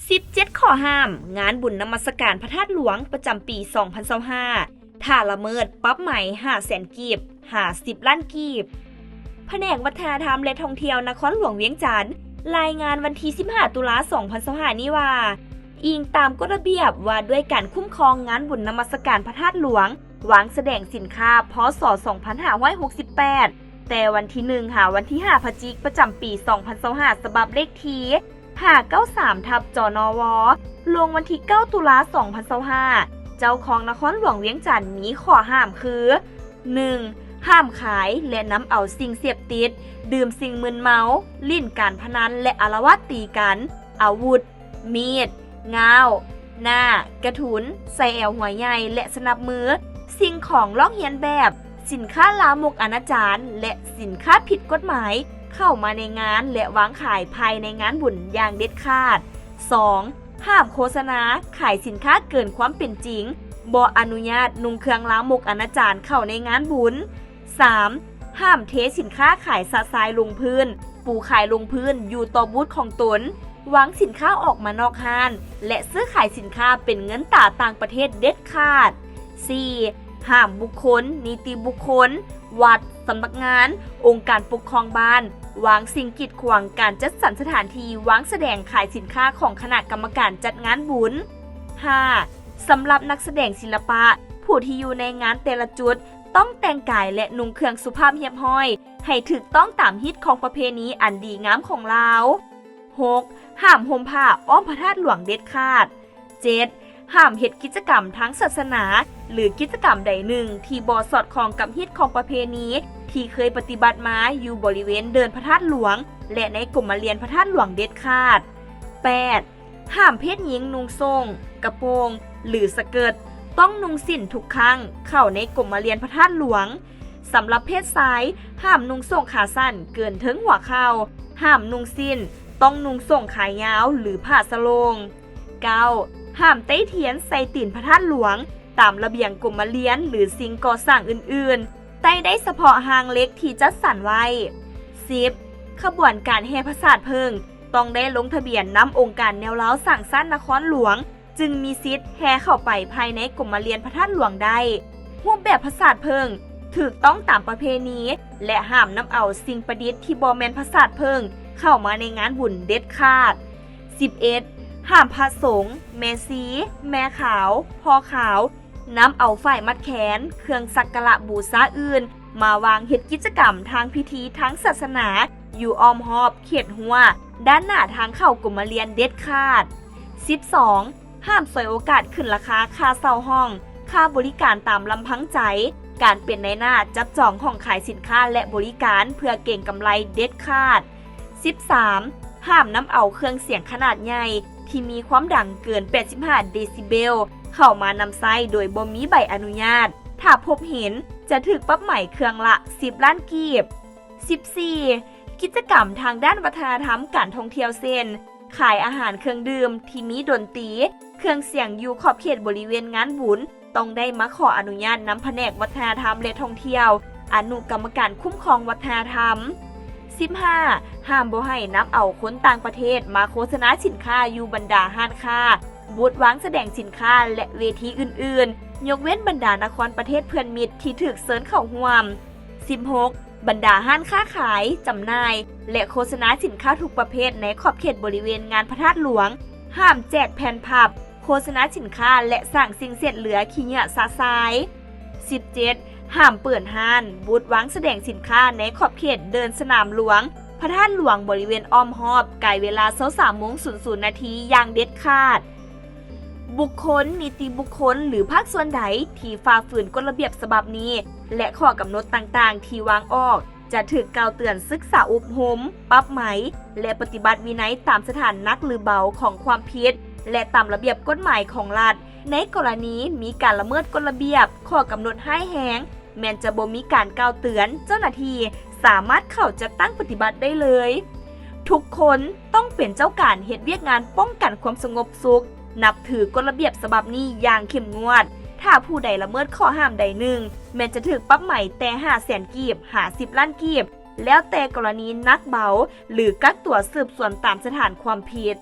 ສິບເຈັດ ຂໍ້ຫ້າມ ງານບຸນນະມັດສະການພະທາດຫຼວງປະຈຳປີສອງພັນຊາວຫ້າ ຖ້າລະເມີດ ປັບໃໝຫ້າແສນກີບ ຫາສິບລ້ານກີບ. ພະແນກວັດທະນະທຳ ແລະ ທ່ອງທ່ຽວນະຄອນຫຼວງວຽງຈັນ ລາຍງານວັນທີສິບຫ້າ ຕຸລາ ສອງພັນຊາວຫ້ານີ້ວ່າ, ອີງຕາມກົດລະບຽບວ່າດ້ວຍການຄຸ້ມຄອງງານບຸນນະມັດສະການພະທາດຫຼວງ ວາງສະແດງສິນຄ້າ ພ.ສ. ສອງພັນຫ້າຮ້ອຍຫົກສິບແປດ ແຕ່ວັນທີໜຶ່ງ ຫາວັນທີຫ້າ ພະຈິກ ປະຈຳປີສອງພັນຊາວຫ້າ ສະບັບເລກທີ ຫ້າເກົ້າສາມ ທັບ ຈນວ ລົງວັນທີເກົ້າ ຕຸລາ ສອງພັນຊາວຫ້າ ເຈົ້າຄອງນະຄອນຫຼວງວຽງຈັນມີຂໍ້ຫ້າມຄື ໜຶ່ງ ຫ້າມຂາຍ ແລະ ນຳເອົາສິ່ງເສບຕິດ, ດື່ມສິ່ງມຶນເມົາ, ຫຼິ້ນການພະນັນ ແລະ ອາລະວາດຕີກັນ, ອາວຸດ, ມີດ, ງາວ, ໜ້າ, ກະທຸນ, ສາຍແອວຫົວໃຫຍ່ ແລະ ສະໜັບມື, ສິ່ງຂອງລອກຮຽນແບບ, ສິນຄ້າລາມົກອະນາຈານ ແລະ ສິນຄ້າຜິດກົດໝາຍ ເຂົ້າມາໃນງານ ແລະ ວາງຂາຍພາຍໃນງານບຸນຢ່າງເດັດຂາດ. ສອງ ຫ້າມໂຄສະນາຂາຍສິນຄ້າເກີນຄວາມເປັນຈິງ, ບໍ່ອະນຸຍາດນຸ່ງເຄື່ອງລາມົກອະນາຈານເຂົ້າໃນງານບຸນ. ສາມ ຫ້າມເທສິນຄ້າຂາຍຊະຊາຍລົງພື້ນ, ປູຂາຍລົງພື້ນຢູ່ຕໍ່ບູດຂອງຕົນ, ວາງສິນຄ້າອອກມານອກຮ້ານ ແລະ ຊື້ຂາຍສິນຄ້າເປັນເງິນຕາຕ່າງປະເທດເດັດຂາດ. ສີ່ ຫ້າມບຸກຄົນ, ນິຕິບຸກຄົນ, ວັດ, ສຳນັກງານ, ອົງການປົກຄອງບ້ານ ວາງສິ່ງກີດຂວາງການຈັດສັນສະຖານທີ່ວາງສະແດງຂາຍສິນຄ້າຂອງຄະນະກຳມະການຈັດງານບຸນ. ຫ້າ ສຳລັບນັກສະແດງສິລະປະ, ຜູ້ທີ່ຢູ່ໃນງານແຕ່ລະຈຸດ ຕ້ອງແຕ່ງກາຍ ແລະ ນຸ່ງເຄື່ອງສຸພາບຮຽບຮ້ອຍ ໃຫ້ຖືກຕ້ອງຕາມຮີດຄອງປະເພນີອັນດີງາມຂອງລາວ. ຫົກ ຫ້າມຫົ່ມຜ້າອ້ອມພະທາດຫຼວງເດັດຂາດ. ເຈັດ ຫ້າມເຮັດກິດຈະກຳທາງສາສະໜາ ຫຼື ກິດຈະກຳໃດໜຶ່ງທີ່ບໍ່ສອດຄ່ອງກັບຮີດຄອງປະເພນີທີ່ເຄີຍປະຕິບັດມາຢູ່ບໍລິເວນເດີ່ນພະທາດຫຼວງ ແລະ ໃນກົມມະລຽນພະທາດຫຼວງເດັດຂາດ. ແປດ ຫ້າມເພດຍິງນຸ່ງໂສ້ງ, ກະໂປງ ຫຼື ສະເກີດ, ຕ້ອງນຸ່ງສິ້ນທຸກຄັ້ງເຂົ້າໃນກົມມະລຽນພະທາດຫຼວງ. ສຳລັບເພດຊາຍ, ຫ້າມນຸ່ງໂສ້ງຂາສັ້ນເກີນເທິງຫົວເຂົ່າ, ຫ້າມນຸ່ງສິ້ນ, ຕ້ອງນຸ່ງໂສ້ງຂາຍາວ ຫຼື ຜ້າສະໂລ່ງ. ເກົ້າ ຫ້າມໄຕ້ທຽນໃສ່ຕີນພະທາດຫຼວງ ຕາມລະບຽງກົມມະລຽນ ຫຼື ສິ່ງກໍ່ສ້າງອື່ນໆ, ໄຕ້ໄດ້ສະເພາະຮ່າງເຫຼັກທີ່ຈັດສັນໄວ້. ສິບ ຂະບວນການແຫ່ຜາສາດເຜິ້ງ ຕ້ອງໄດ້ລົງທະບຽນນຳອົງການແນວລາວສ້າງຊາດນະຄອນຫຼວງ ຈຶ່ງມີສິດແຫ່ເຂົ້າໄປພາຍໃນກົມມະລຽນພະທາດຫຼວງໄດ້. ຮູບແບບຜາສາດເຜິ້ງຖືກຕ້ອງຕາມປະເພນີ ແລະ ຫ້າມນຳເອົາສິ່ງປະດິດທີ່ບໍ່ແມ່ນຜາສາດເຜິ້ງເຂົ້າມາໃນງານບຸນເດັດຂາດ. ສິບເອັດ ຫ້າມພະສົງ, ແມ່ຊີ, ແມ່ຂາວ, ພໍ່ຂາວ ນຳເອົາຝ້າຍມັດແຂນ, ເຄື່ອງສັກກາລະບູຊາອື່ນ ມາວາງເຮັດກິດຈະກຳທາງພິທີທາງສາສະໜາ ຢູ່ອ້ອມຮອບເຂດຮົ້ວ ດ້ານໜ້າທາງເຂົ້າກົມມະລຽນເດັດຂາດ. ສິບສອງ ຫ້າມສວຍໂອກາດຂຶ້ນລາຄາຄ່າເຊົ່າຫ້ອງ, ຄ່າບໍລິການຕາມລຳພັງໃຈ, ການເປັນນາຍໜ້າຈັບຈອງຫ້ອງຂາຍສິນຄ້າ ແລະ ບໍລິການເພື່ອເກັງກຳໄລເດັດຂາດ. ສິບສາມ ຫ້າມນຳເອົາເຄື່ອງສຽງຂະໜາດໃຫຍ່ທີ່ມີຄວາມດັງເກີນແປດສິບຫ້າເດຊິເບວ ເຂົ້າມານຳໃຊ້ໂດຍບໍ່ມີໃບອະນຸຍາດ. ຖ້າພົບເຫັນ ຈະຖືກປັບໃໝເຄື່ອງລະສິບລ້ານກີບ. ສິບສີ່ ກິດຈະກຳທາງດ້ານວັດທະນະທຳການທ່ອງທ່ຽວ ເຊັ່ນ ຂາຍອາຫານເຄື່ອງດື່ມທີ່ມີດົນຕີ, ເຄື່ອງສຽງຢູ່ຂອບເຂດບໍລິເວນງານບຸນ ຕ້ອງໄດ້ມາຂໍອະນຸຍາດນຳພະແນກວັດທະນະທຳ ແລະ ທ່ອງທ່ຽວ, ອະນຸກຳມະການຄຸ້ມຄອງວັດທະນະທຳ. ສິບຫ້າ ຫ້າມບໍ່ໃຫ້ນຳເອົາຄົນຕ່າງປະເທດມາໂຄສະນາສິນຄ້າຢູ່ບັນດາຮ້ານຄ້າ, ບູດວາງສະແດງສິນຄ້າ ແລະ ເວທີອື່ນໆ, ຍົກເວັ້ນບັນດານະຄອນປະເທດເພື່ອນມິດທີ່ຖືກເຊີນເຂົ້າຮ່ວມ. ສິບຫົກ ບັນດາຮ້ານຄ້າຂາຍ, ຈຳໜ່າຍ ແລະ ໂຄສະນາສິນຄ້າທຸກປະເພດໃນຂອບເຂດບໍລິເວນງານພະທາດຫຼວງ, ຫ້າມແຈກແຜ່ນພັບ, ໂຄສະນາສິນຄ້າ ແລະ ສ້າງສິ່ງເສດເຫຼືອຂີ້ເຫຍື້ອຊະຊາຍ. ສິບເຈັດ ຫ້າມເປີດຮ້ານ, ບູດວາງສະແດງສິນຄ້າໃນຂອບເຂດເດີ່ນສະໜາມຫຼວງ, ພະທາດຫຼວງບໍລິເວນອ້ອມຮອບ ກາຍເວລາຊາວສາມໂມງສູນນາທີຢ່າງເດັດຂາດ. ບຸກຄົນ, ນິຕິບຸກຄົນ ຫຼື ພາກສ່ວນໃດທີ່ຝ່າຝືນກົດລະບຽບສະບັບນີ້ ແລະ ຂໍ້ກຳນົດຕ່າງໆທີ່ວາງອອກ ຈະຖືກກ່າວເຕືອນ, ສຶກສາອົບຮົມ, ປັບໃໝ ແລະ ປະຕິບັດວິໄນຕາມສະຖານໜັກ ຫຼື ເບົາຂອງຄວາມຜິດ ແລະ ຕາມລະບຽບກົດໝາຍຂອງລັດ. ໃນກໍລະນີມີການລະເມີດກົດລະບຽບ, ຂໍ້ກຳນົດຮ້າຍແຮງ, ແມ່ນຈະບໍ່ມີການກ່າວເຕືອນ, ເຈົ້າໜ້າທີ່ສາມາດເຂົ້າຈັດຕັ້ງປະຕິບັດໄດ້ເລີຍ. ທຸກຄົນຕ້ອງເປັນເຈົ້າການເຮັດວຽກງານປ້ອງກັນຄວາມສະຫງົບສຸກ, ນັບຖືກົດລະບຽບສະບັບນີ້ຢ່າງເຂັ້ມງວດ. ຖ້າຜູ້ໃດລະເມີດຂໍ້ຫ້າມໃດໜຶ່ງ, ແມ່ນຈະຖືກປັບໃໝແຕ່ຫ້າແສນກີບ ຫາສິບລ້ານກີບ, ແລ້ວແຕ່ກໍລະນີໜັກເບົາ ຫຼື ກັກຕົວສືບສວນຕາມສະຖານຄວາມຜິດ.